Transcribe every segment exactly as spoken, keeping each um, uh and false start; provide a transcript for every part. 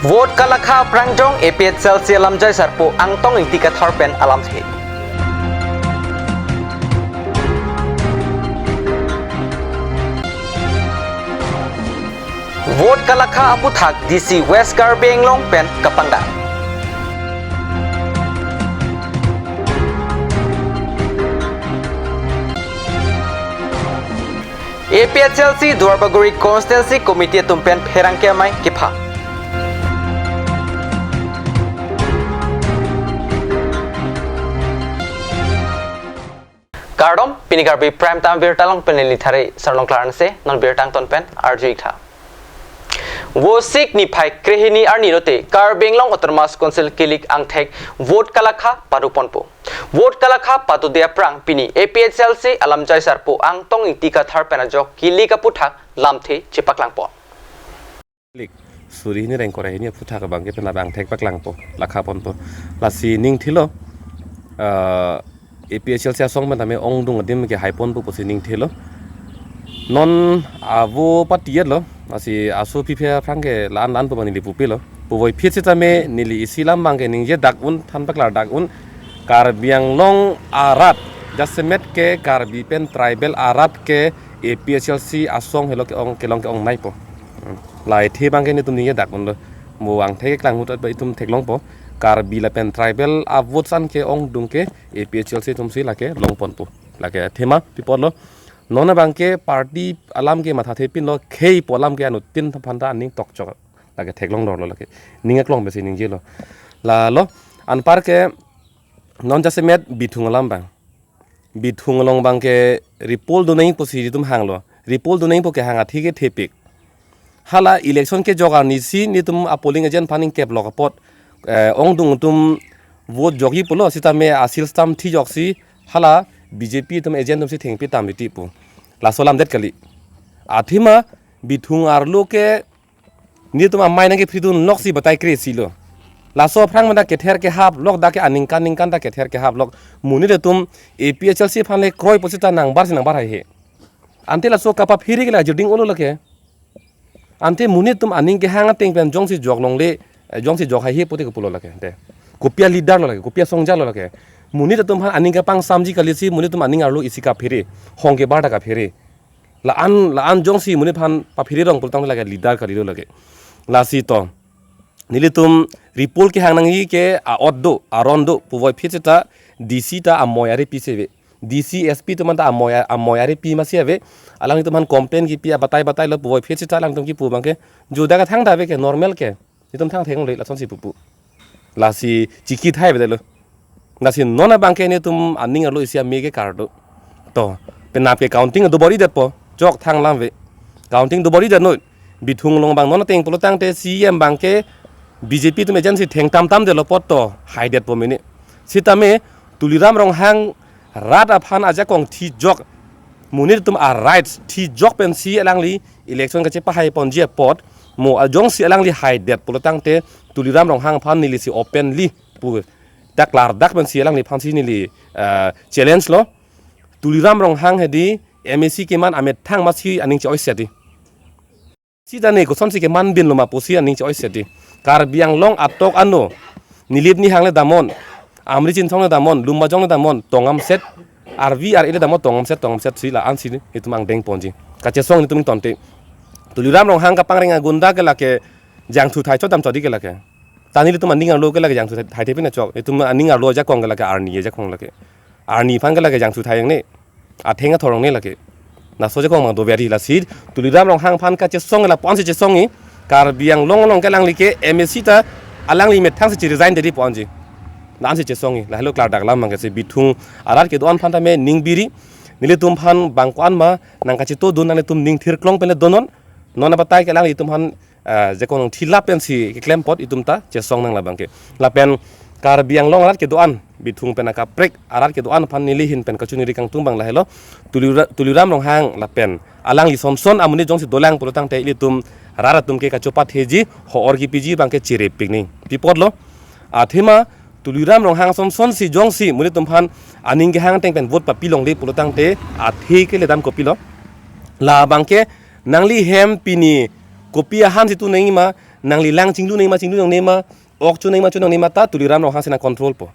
Vote kalakha aphrang jong A P H L C alamjai sarpo Angtong Ingti Kathar pen alamthe. Vote kalakha aputhak D C West Karbi Anglong pen kapangdak. A P H L C Duarbagori Constituency Committee atum pen pherangke amei kepha. Kardom, pini Karbi Prime Time birta along pen neli Thare Sarlongklar anse, non birta angton pen arju-ik tha. Vosik niphai krehini arni lote Karbi Anglong Autonomous Council kilik angthek vote kalakha paruponpo. Vote kalakha patude aphrang pini A P H L C alamjai sarpo Angtong Ingti Kathar pen ajok kilik aputhak lamthe chepaklangpon. Lik, suri hini rengkor hini aputhak abangke pen labang thek paklangpo, lakhaponpo. Lasi ningthelo, ah, A P H L C asong pen tame ongdung adim ke haiponpo pusi ningthelo. Non avo patiyet lo, lasi aso aphi aphrang ke la-an la-anpo abang neli pupilo. Puvoiphit sitame neli isi alam abangke ningje dak un, than paklar dak un. Karbi Anglong arat, jasemet ke Karbi pen tribal arat ke A P H L C asong helo ke-ong, kelong ke-ongneipo. Hmm. Lahai athe abangke netum ningje dak unlo. Mo angthek keklang ahut itum theklongpo. Karbi lapen tribal a-vote san ke-ongdung ke A P H L C atumsi lake longponpo. Lake athema pi apotlo. Non abangke party alam ke mathathe pinlo, khei pu alam ke anuttin aphan ta aning tokchok. Lake theklong dorlo lake. Ning aklong pensi ningjelo. Lalo anpar ke non jasemet Bithung alam abang. Bithung along abangke repoll donangji pusi netum hanglo. Repoll donangji pu kehang athe ke thepik. Hala election kejok arnisi netum a-polling agent aphan ningkeplok apot, eh, ongdung atum vote jokji pulo sitame a-seal stamp thijoksi hala B J P atum agent atumsi thengpi tamri ti pu. Laso alam det kali. Athema Bithung arlo ke netum amei nangkephridun loksi batai kre-isi lo. Laso aphrang mena kether kehaplok dak ke aningkan ningkan dak kether kehaplok. Monit atum A P H L C aphan le kroi pusita nangbarsi nangbar haihe. Ante laso kapaphere ke la jirding olo lake. Ante monit atum aning kehang ateng pen jongsi jok longle, eh, jongsi jok haihe pute kopulo lake. Ante kopi a-leader lo lake, kopi asongja lo lake. Monit atum aphan aning kapangsamji kalisi monit atum aning arlo isi kaphere, hong kebar ta kaphere. La-an, la-an jongsi monit aphan paphere rong pulotangte lake leader kali lo lake. Lasi to. Nelitum repoll kehang nangji ke a-ot do, aron do, puvoiphit seta D C ta amoi arepi si ave. D C S P atum anta amoi a-, amoi arepi masi ave. Alanglitum aphan complain kipi abatai batailo puvoiphit seta alangtum kipu abangke juda kathang ta ave ke normal ke. Netum thang theklongle lasonsi pupu. Lasi chiki thai avedetlo. Lasi non abangke netum aning arlo isi ame ke kardo. To, penap ke counting dobor-idetpo, jok thang alam ave. Counting dobor-idet noi. Bithung along abang non ateng pulotangte C E M abangke B J P atum agent si thengtam tamdetlo apot to, haidetpo mene. Sitame Tuliram Ronghang rat aphan ajakong thijok, monit atum a-rights thijok pensi alangli election kachepahaiponji apot, mo ajongsi alangli haidet pulotangte Tuliram Ronghang aphan nelisi openly pu dak klardak pensi alangliphansi neli, eh, challenge lo. Tuliram Ronghang hedi M A C keman amethang masi aning che-oi seti. Sita ne kosonsi keman binlo ma pusi aning che-oi seti. Karbi Anglong atok ano. Nilip nihang le damnon. Amri Chinthong le damnon. Lumbajong le damnon. Tongam set. Arvi ar le damnon. Tongam set, tongam set si la-ansi netum angdengponji. Kachesong netum ingtonte. Tuliram Ronghang kapangreng agunda ke lake jangthu thai chodam chodi ke lake. Ta nelitum aning arlo ke lake jangthu thai, thai thepin achok. Netum aning arlo ajakong ke lake arni ajakong lake. Arni aphan ke lake jangthu thai angne. Atheng athor angne lake. Laso ajakong abang doveri lasi Tuliram Ronghang aphan kachesong la-ansi chesongji. Karbi Anglong along ke alangli ke M A C ta alangli methangsi che-resign dedi ponji. La-ansi chesongji. Lahelo klardak alam abangke si Bithung arat kedo-an aphan tame ning biri. Nelitum aphan bang ko-an ma nangkachetodun nanglitum ning thirklong pen le donon. Non abatai ke alanglitum aphan, ah, ajakong thilap pensi keklem apot itum ta chesong nang labangke. Lapen Karbi Anglong arat kedo-an, Bithung pen akaprek arat kedo-an aphan neli ahin pen kachiningri kangtung abang lahelo, Tulira-, Tuliram Ronghang lapen alangli sonson amonit jongsi dolang pulotangte ilitum rat atum ke kachopatheji, ho-or kipiji abangke cherepik ni. Pi apotlo, athema Tuliram Ronghang sonsonsi jongsi monit atum aphan aning kehang ateng pen vote papilongle pulotangte athe ke ledam kopilo. Labangke nangli hem pini Kopi ahan si tu nangji ma, nangli lang chinglu nangji ma, chinglu nangne ma, ok cho nangji ma, cho nangne ma ta Tuliram Ronghang si nang control po.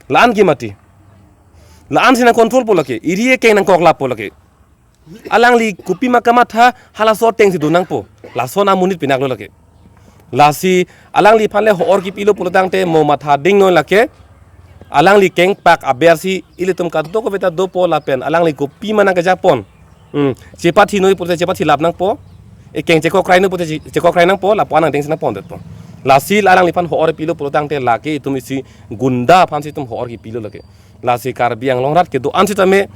La-an ke mati. La-an si nang control po lake. Iri ekeng nangkok lap po lake. Alangli kopi ma kamatha halaso ateng si do nangpo. Lason amonit pinak lo lake. Lasi alangliphan le ho-or kipilo pulotangte mo matha ding noi lake. Alangli kengpak aber si ilitum kadokave ta dopo lapen alangli kopi ma nang kejapon. Hmm. Chepathi noi pulote chepathi lap nangpo. Ekeng chekokrai noi pulote che-, chekokrai nangpo, lapu-an angdeng si nangpondetpo. Lasi alangliphan ho-or pilo pulotangte lake itum isi gunda aphan si itum ho-or kipilo lake. Lasi Karbi Anglong rat kedo-an sitame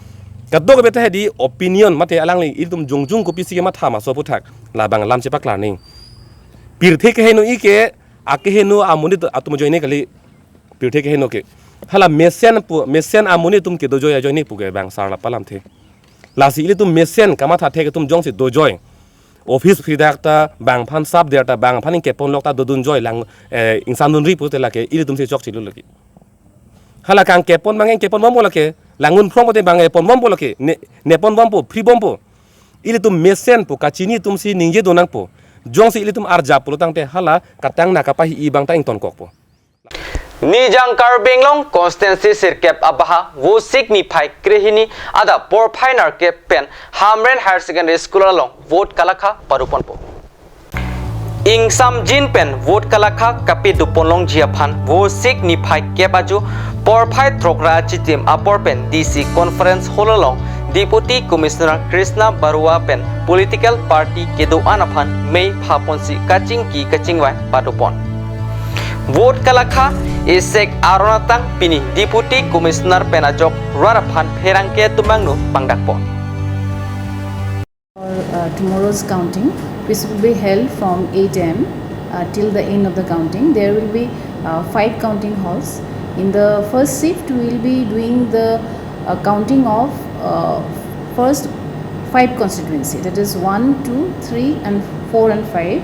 kadokave ta hedi opinion mate alangli ilitum jongjung kopisi kematha ma so aputhak labang alam chepaklar nangji. Pirthe keheno-i ke akeheno amonit atum ajoine kali. Pirthe keheno ke hala mesen pu, mesen amonit atum kedo joi ajoine pu ke bang sar la palamthe. Lasi ilitum mesen kamatha thek atum jongsi do joi. Office phridak ta bangphan sap der ta bangphan ingkepon lok ta dodun joi lang, eh, ingsan dunri pulote lake ilitum si chokchelo lake. Hala kangkepon bang ingkepon bompo lake, langdun phrong pulote bang ingkepon bompo lake, ne, nepon bompo, phri bompo. Ilitum mesen pu kachini atum si ningje do nangpo. Jongsi ilitum arjap pulotangte hala katang na kapahi-i bang ta ingtonkokpo. Nijang Karbi Anglong constituency sirkep abaha Vosik niphai krehini adap porphai nerkep pen Hamren Higher Secondary School along vote kalakha padoponpo. Ingsamjin pen vote kalakha kapadoponlongji aphan Vosik niphai kep ajo porphai throk ra achitim apor pen D C Conference Hall along Deputy Commissioner Krishna Barua pen political party kedo-an aphan mei phaponsi kachingki kachingvai padopon. Vote kalakha esek aron atang pini Deputy Commissioner pen ajok rat aphan pherangke atum angno pangdakpon. For uh, tomorrow's counting, which will be held from eight a m uh, till the end of the counting, there will be uh, five counting halls. In the first shift, we will be doing the uh, counting of uh, first five constituency, that is one, two, three, and four and five.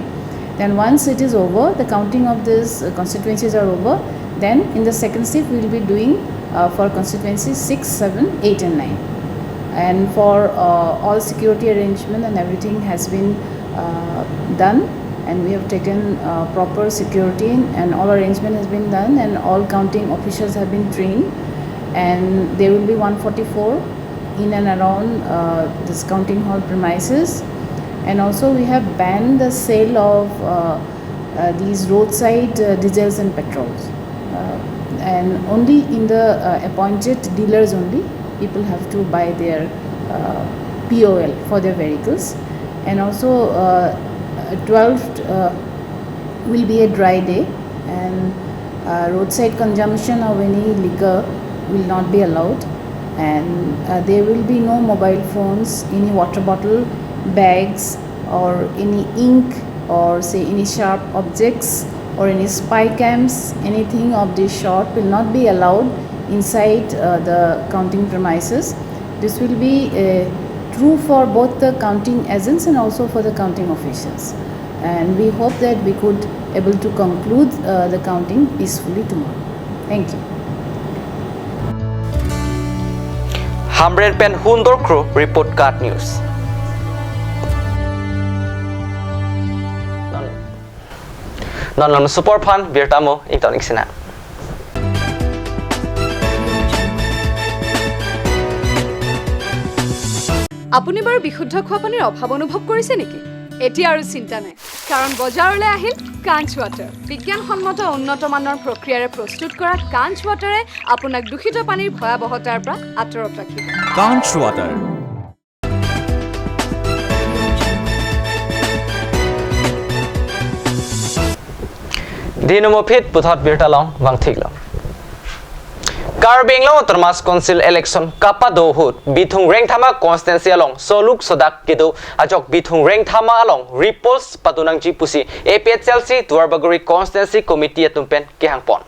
Then once it is over, the counting of these uh, constituencies are over, then in the second shift we will be doing uh, for constituency six, seven, eight, and nine. And for uh, all security arrangement and everything has been uh, done, and we have taken uh, proper security, and all arrangement has been done, and all counting officials have been trained, and there will be one forty-four in and around uh, this counting hall premises. And also we have banned the sale of uh, uh, these roadside uh, diesels and petrols. Uh, and only in the uh, appointed dealers only, people have to buy their uh, P O L for their vehicles. And also, uh, twelfth uh, will be a dry day, and uh, roadside consumption of any liquor will not be allowed, and uh, there will be no mobile phones, any water bottle, bags, or any ink, or say any sharp objects, or any spy cams, anything of this sort will not be allowed inside uh, the counting premises. This will be uh, true for both the counting agents and also for the counting officials. And we hope that we could able to conclude uh, the counting peacefully tomorrow. Thank you. Hamren pen Hundor Kro report card news. Non non super phan birta mo ington iksina. আপুনি বাৰু বিশুদ্ধ খোৱা পানীৰ অভাৱ অনুভৱ কৰিছে নেকি? এতিয়া আৰু চিন্তা নাই, কাৰণ বজাৰলৈ আহিল কাঞ্চ ৱাটাৰ। বিজ্ঞানসন্মত উন্নত মানৰ প্ৰক্ৰিয়াৰে প্ৰস্তুত কৰা কাঞ্চ ৱাটাৰে আপোনাক দূষিত পানীৰ ভয়াৱহতাৰ পৰা আঁতৰত ৰাখিব। কাঞ্চ water. Dino mo phit puthot birta long vang thiklo. Karbi Anglong Autonomous Council election kapado ahut Bithung Rengthama constituency along soluk sodak kedo ajok Bithung Rengthama along repulse padonangji pusi A P H L C Duarbagori constituency committee atum pen kehangpon.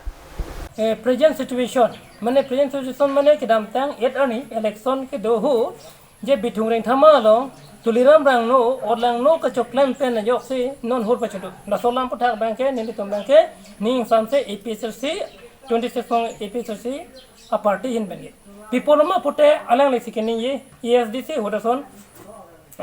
Eh, present situation, mane present situation mane kedamtang eight arni election kedo ahut je Bithung Rengthama along Tuliram Rangno, Orlangno kachoklem pen ajoksi non hur pachundu. Laso alam aputhak abangke, nelitum abangke, ning samse A P H L C, twenty-six nong A P H L C, a party ahin abangke. Pi apotma pute alangli si keningje, A S D C ahut ason,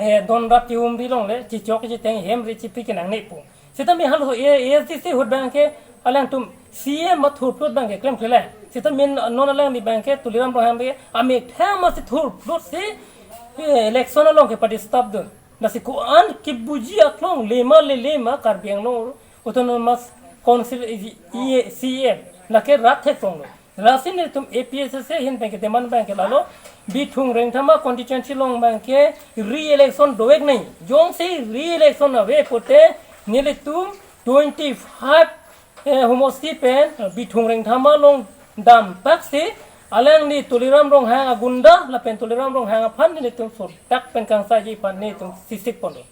eh, don rat ke-umri longle, chechok chetheng hemri chipri kenangne pu. Sitame halaso A S D C ahut abangke alangtum C M athurphlut abangke klemkle le. Sitame non alangli abangke Tuliram Ronghang abangke amethang masi thurphlut si, eh, election along ke-participate dun. Lasi ko-an kebuji aklong lema le lema Karbi Anglong Autonomous Council, eh, C M lake rat theklonglo. Lasi nelitum A P H L C ahin abangke demand abangke lalo, Bithung Rengthama constituency along abangke re-election dovek nangji. Jongsi re-election ave pulote nelitum twenty-five, eh, homosti pen, eh, Bithung Rengthama along dampak si alangli Tuliram Ronghang agunda lapen Tuliram Ronghang aphan nelitum sodak pen kangsaiji aphan nelitum sisik ponlo.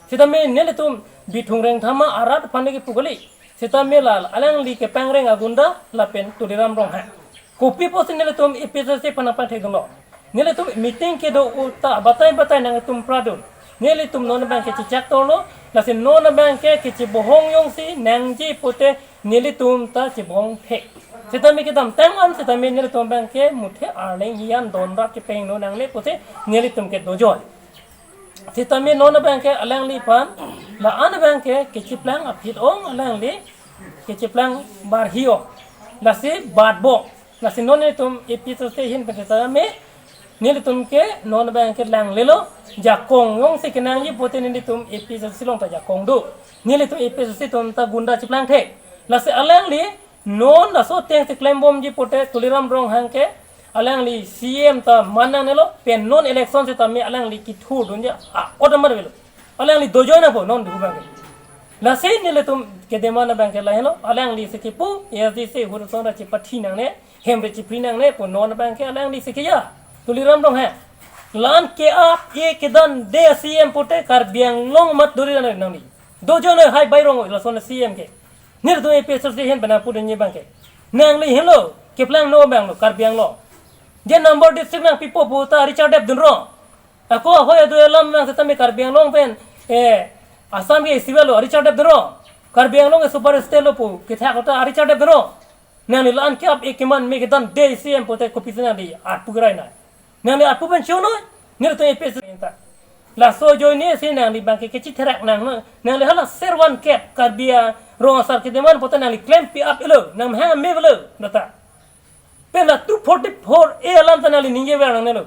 Sitame nelitum Bithung Rengthama arat aphan neli kepu kali. Sitame la alangli kepangreng agunda lapen Tuliram Ronghang. Kopi pusi nelitum A P H L C aphan nangpangthekdunlo. Nelitum meeting kedo uta batai batai nangtum pradun. Nelitum non abangke chechak torlo, lasi non abangke kechebohong jongsi nangji pulote nelitum ta chebohong thek. Sitame kedamtang an sitame nelitum abangke muthe arleng hiyan don rat kepeng no nangne pusi nelitum ke dojoi. Sitame non abangke alangliphan, la-an abangke kechiplang aphi ong alangli, kechiplang barhi ong. Lasi batbok. Lasi non nelitum A P H L C ahin pen sitame, nelitum ke non abangke langlelo, jakong jongsi kenangji pulote nelitum A P H L C along ta jakong do. Nelitum A P H L C atum ta gunda chiplang thek. Lasi alangli non laso ateng si klembomji pulote Tuliram Ronghang ke alangli C M ta man nangnelo, pen non election sitame alangli kithurdunji a-ot amar avelo. Alangli dojoi nangpo non duhu abangke. Lasi nelitum kedemand abangke lahenlo, alangli si kepu, A S D C ahut ason ra chepathi nangne, hemri chipri nangne pu non abangke alangli si keja. Tuliram Ronghang. La-an ke-ap e kedan de C M pulote Karbi Anglong amat dori nangli. Dojoi nang hai bai rong lason C M ke. Nelitum A P H L C ahin pen nangpudunji abangke. Nangli henlo, keplang no abanglo, Karbi Anglong. Je number district nangpipo puta Richard Deb dunrong. Ako ahoi adu alam nang sitame Karbi Anglong pen, eh, Assam ke isiwelo Richard Deb dunrong. Karbi Anglong ke super state lo pu, kethak kota Richard Deb dunrong. Nangli la-an ke-ap e keman me kedan de C M pulote kopisi nangli arpu kerai nai. Nangli arpu pen chonoi, nelitum A P H L C ta. Laso ajoine si nangli abangke kechitherak nang, nangli hala servan kep Karbi Anglong asar kedemand pulote nangli klempi ap elo, nang hang me belo, data. Pen la two forty-four A alam ta nangli ningje ver nangnelo.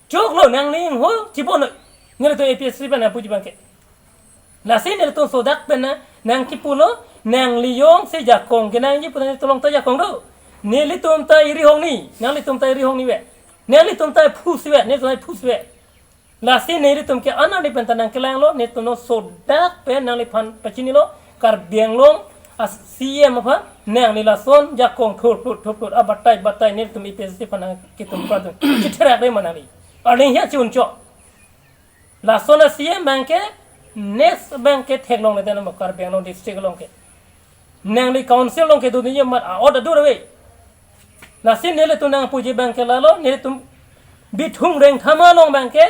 Choklo nangli ho, chibonoi. Nelitum A P H L C pen nangpuji abangke. Lasi nelitum sodak pen na, nangkipulo, nangli jongsi jakong kenangji pu nangli tolong ta jakong do. Nelitum ta iri hongni, nanglitum ta iri hongni ve. Nanglitum ta phu si ve, nelitum ta phu si ve. Lasi nelitum ke anani pen ta nangkelanglo, nelitum non sodak pen nangliphan pachinilo, Karbi Anglong a C M aphan, nangli lason jakong thurphlut, thurphlut, a batai, batai, nelitum A P H L C aphan nangkitum pradun. Chitherak re ma nangli. Arleng hiya chi-unchok. Lason a C M abangke, next abangke theklongle den mo Karbi Anglong district along ke. Nangli council along kedunji amat a-ot adur ave. Lasi nelitum nangpuji abangke lalo, nelitum Bithung Rengthama along abangke,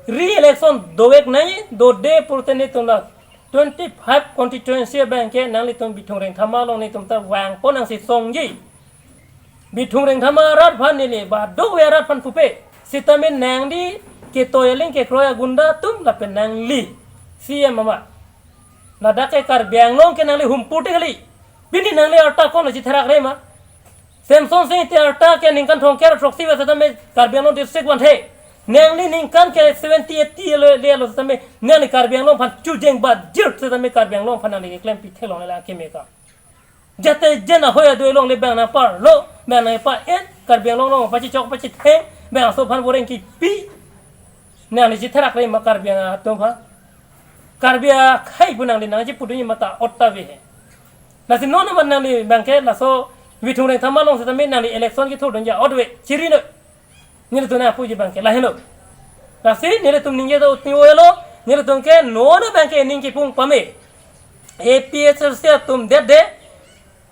re-election dovek nangji, dode pulote nelitum la twenty-five constituency abangke, nanglitum Bithung Rengthama along nelitum ta vangpon nangsi songji. Bithung Rengthama arat aphan neli, ba do arat aphan pupe. Sitame nangli ketoi aling kekroi agunda atum lapen nangli C M ama. Ladak ke Karbi Anglong ke nangli humpute kali. Pini nangli arta konlo chitherak re ma. Semson Sing Ingti arta ke ningkan thomkep throksi vet sitame Karbi Anglong district vanthe. Nangli ningkan ke seventy, eighty le, lelo sitame nangli Karbi Anglong aphan chujeng ba jir sitame Karbi Anglong aphan nangli keklempi theklongle la keme ka. Jate jen ahoi adu along le bang nangparlo, bang nangpa-en, Karbi Anglong along pachichok pachitheng, bang aso aphan boreng kipi. Nangli chitherak re ma Karbi atum aphan. Karbi akhai pu nangli nangchipudunji amat a-ot ave he. Lasi non amat nangli abangke laso Bithung Rengthama along sitame nangli election kethurdunji a-ot ave, chiri noi. Nelitum nangpuji abangke lahenlo. Lasi nelitum ningje ta utni oelo, nelitum ke non abangke ning kipung pame. A P H L C atum det de,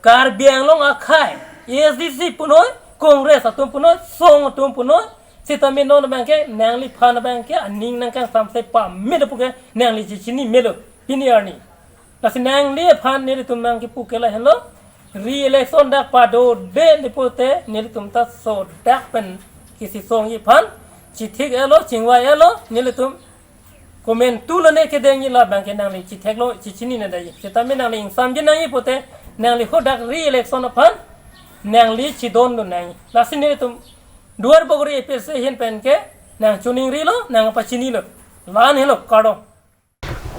Karbi Anglong akhai, A S D C punoi, Congress atum punoi, song atum punoi, sitame non abangke, nangliphan abangke, aning nangkangsamse pame lapu ke, nangli chichini melo, pini arni. Lasi nangliphan nelitum nangkipu ke lahenlo, re-election dak padode le pulote nelitum ta sodak pen kesisongji aphan, chithik-etlo, chingvai-etlo, nelitum Komantu lone kedengji la abangke nangli chitheklo, chichinine dei. Sitame nangli ingsamji nangji pute, nangli hadak re-election aphan nangli chidondun nangji. Lasi nelitum Duarbagori A P H L C ahin pen ke nangchoningrilo, nangpachinilo. La-an helo, kardom.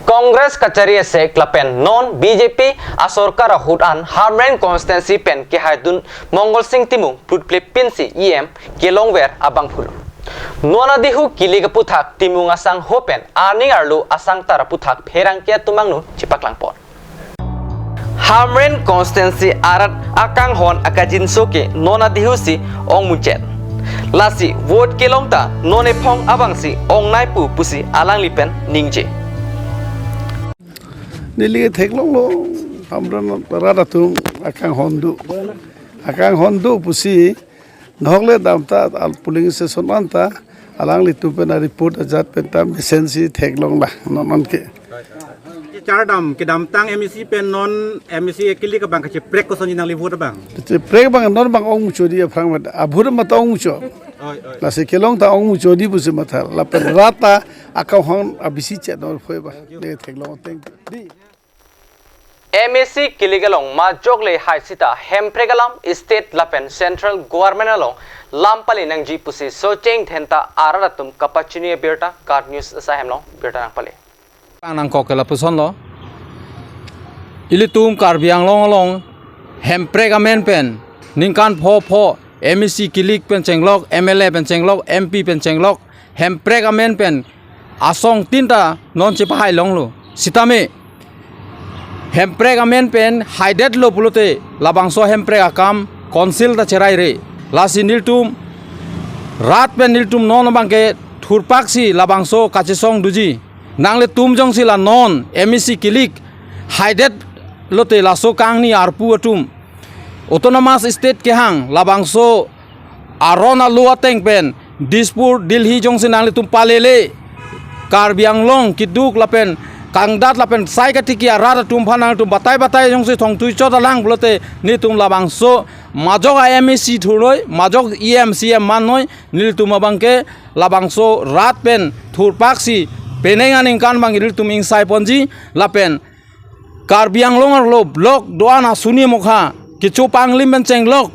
Congress kachari asek lapen non B J P asorkar ahut an Hamren constituency pen kehaidun Mongol Sing Timung plutple pinsi E M kelongver abangphu lo. Non adihu kilik aputhak Timung asangho pen aning arlo asangtar aputhak pherangke atum angno chepaklangpon. Hamren constituency arat akanghon akajinso ke non adihusi ongmuchot. Lasi vote kelong ta non ephong abangsi ongnei pu pusi alangli pen ningje. Neli theklonglo, Hamren arat atum akanghon do. Akanghon do pusi, nahokle damta al polling station anta, alanglitum pen a-report ajat pen ta mesensi theklonglo, non non ke. Chardam, kedamtang M A C pen non M A C kilik abang kacheprek kosonji nangli vote abang? Cheprek abang, non abang ongmuchotji aphrang mat, a-vote mata ongmuchot. Oi, oi. Lasi kelong ta ongmuchotji pusi matha, lapen rat ta akanghon abisi chet non phoi ba. Neli theklong teng. Di. M A C kilik along majok le hai sita hemprek alam state lapen central government along lam pali nangji pusi Socheng Dhenta arat atum kapachini abirta KAT News asai hem along birta nangpale. Nangkok ke lapuson lo. Ilitum Karbi Anglong along hemprek amen pen ningkan pho pho M A C kilik pen chenglok, M L A pen chenglok, M P pen chenglok, hemprek amen pen asong tin ta non chepahai longlo. Sitame hemprek amen pen haidetlo pulote labangso hemprek akam council ta cherai re. Lasi nelitum rat pen nelitum non abangke thurpaksi labangso kachesong doji. Nanglitum jongsi la non M A C kilik haidet lote laso kangni arpu atum autonomous state kehang labangso aron alo ateng pen Dispur Delhi jongsi nanglitum palele, Karbi Anglong keduk lapen kangdat lapen sai katiki arat atum aphan nanglitum batai batai jongsi thongtui chot alang pulote nelitum labangso majok a-M A C thurnoi, majok E M C M mannoi, nelitum abangke labangso rat pen thurpaksi penang aningkan abang nelitum ingsai ponji lapen Karbi Anglong arlo block do-an asuni mokha, kecho panglim pen chenglok,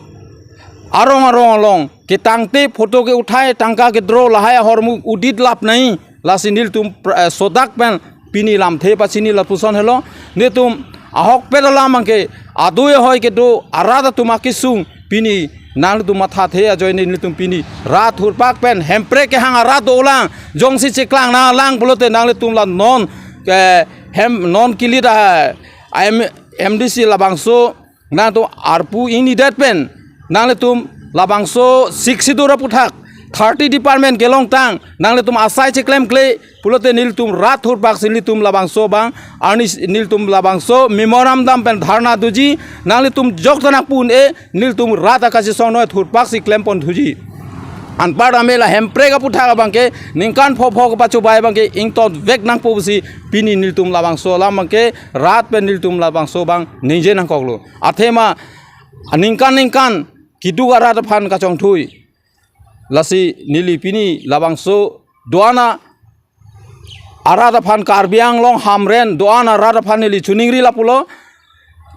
arong arong along ketangte photo ke uthai tangka kedro lahai ahormu udit lap nai. Lasi nelitum pr-, eh, sodak pen pini lamthe pachini lapuson helo. Nelitum ahokpet alam abangke adui ahoi kedo arat atum akesung pini nanglitum mathathe ajoine nelitum pini rat thurpak pen hemprek kehang arat dolang jongsi cheklang nanglang pulote nanglitum la non ke hem non kilit a M-, M D C labangso nangtum arpu ingnidet pen nanglitum labangso Sixth Schedule aputhak thirty department kelongtang nanglitum asai cheklemkle pulote nelitum rat thurpaksi nelitum labangso abang arni nelitum labangso memorandum pen dharna doji, nanglitum joktanak pun e nelitum rat akachesong noi thurpaksi klempon thuji. Anpar amela hemprek aputhak abangke ningkan pho pho kepachobai abangke ingtonvek nangpo pusi pini nelitum labangso alam abangke rat pen nelitum labangso abang ningje nangkoklo. Athema ningkan ningkan keduk arat aphan kachongthui. Lasi neli pini labangso do-an arat aphan Karbi Anglong Hamren do-an arat aphan neli choningri lapulo.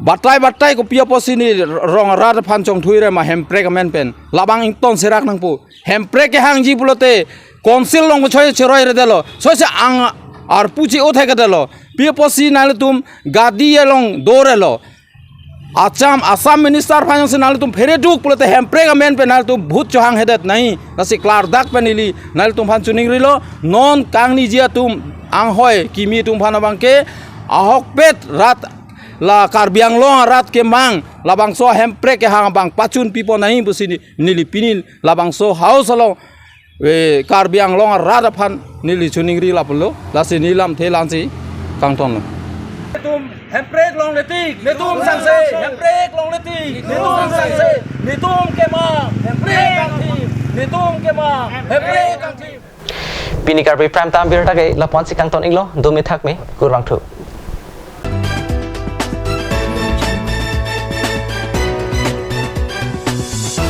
Batai batai kopi apotsi ne rong arat aphan chongthui re ma hemprek amen pen. Labang ington serak nangpo. Hemprek kehangji pulote council along choi cheroi redetlo. Choisi ang arpu chi-o thekdetlo. Pi apotsi nanglitum gadi along dorelo. Acham, Assam minister aphan jongsi nanglitum phereduk pulote hemprek amen pen nanglitum vote chohanghedet nai. Lasi klardak pen ili nanglitum aphan choningrilo, non kangniji atum anghoi kimi atum aphan abangke ahokpet rat la Karbi Anglong arat kemang labangso hemprek kehang abang pachun pipo nai pusi ni, neli pini labangso house along, eh, Karbi Anglong arat aphan neli choningri lapulo, lasi neli lamthe la-ansi kangtonlo. Netum hemprek longle tik, netum sangse, hemprek longle tik, netum sangse, netum kemang, hemprek kangthim, netum kemang, hemprek kangthim. Pini Karbi Prime Time birta ke lapu-ansi kangton iklo, dome thakme, kurvangthu.